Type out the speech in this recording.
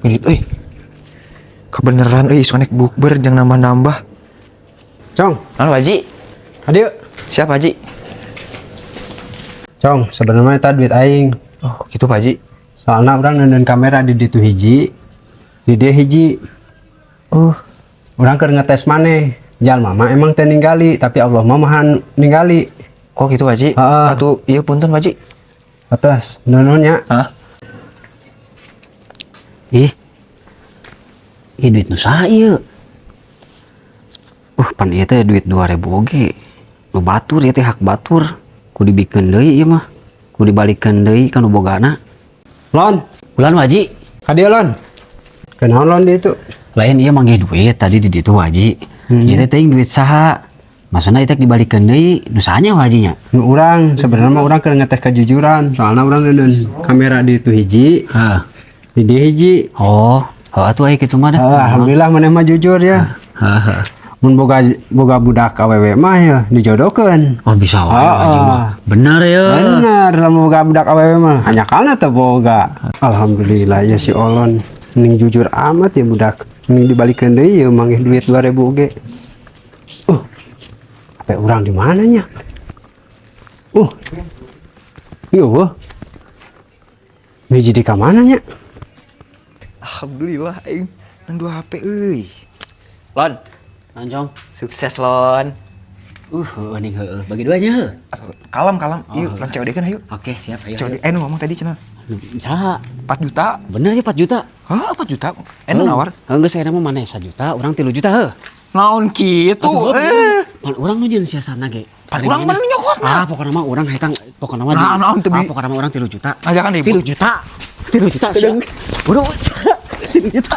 Milit euy. Kebeneran euy, isuk nek bukber jangan nambah-nambah. Cong, Halo, Haji. Adio. Siap, Haji. Cong, sebenarnya eta duit aing. Oh, gitu, Pak Haji. Soalnya urang neundeun kamera di ditu hiji, di dieu hiji. Oh, Urang keur ngetes maneh. Jalma mah emang teu ningali, tapi Allah mah maha ningali. Kok gitu, Pak Haji? Heeh. Atuh, iya, punten, Pak Haji. Atas, nuhun nya. Hah? Ih. Ih, duit nu saha ieu? Pan ieu teh duit 2000 oge. Nu batur ieu teh, hak batur. Ku dibikeun deui ieu mah. Ku dibalikeun deui ka nu bogana. Lon, Ulan, Haji. Ka dieu, Lon. Kunaon, Lon, di itu? Lain, ieu manggih duit tadi di ditu, Haji. Ieu teh teuing duit saha. Maksudna ieu teh dibalikeun deui, nu saha nya, Haji nya? Nu urang, sebenarnya mah urang keur ngetes kejujuran. Soalnya urang neundeun kamera di itu hiji, Heeh. di dieu hiji. Oh, heuh atuh aya kitu mah dah. Ah, alhamdulillah maneh mah jujur ya. Heeh. Mun boga boga budak awewe mah ya dijodohkeun. Oh, bisa wae Ah, Haji mah. ah. Bener ya. Bener, lamun boga budak awewe mah hanya kana teu boga. Alhamdulillah ya, si Olon ning jujur amat ya budak. Ning dibalikeun deui ya manggih duit 2000 oge. HP urang di mana nya? Iya, wah. Ini jadi ka mana nya? Alhamdulillah aing nang dua HP euy. Lon, Anjong. Sukses, Lon. Heueuh ning heueuh. Bagi duanya heuh. Atau kalem kalem. Yuk, lan COD kan, ayo. Oke, siap, ayo. COD. Eh, nu ngomong tadi cenah. Saha? 4 juta. Bener ya 4 juta? Hah, 4 juta? Eh, nu nawar. Heuh, geus ayeuna mah maneh 1 juta, urang 3 juta heuh. Naon kitu? Atuh, Eh. pan urang nu jeung siasatna ge. Pan urang mah nu nyokotna. Ah, pokokna mah urang hayang, pokokna mah Nah, naon teu Ah, pokokna mah urang 3 juta. Ngajakan ribut. 3 juta. 3 juta sia. Buru. 3 juta.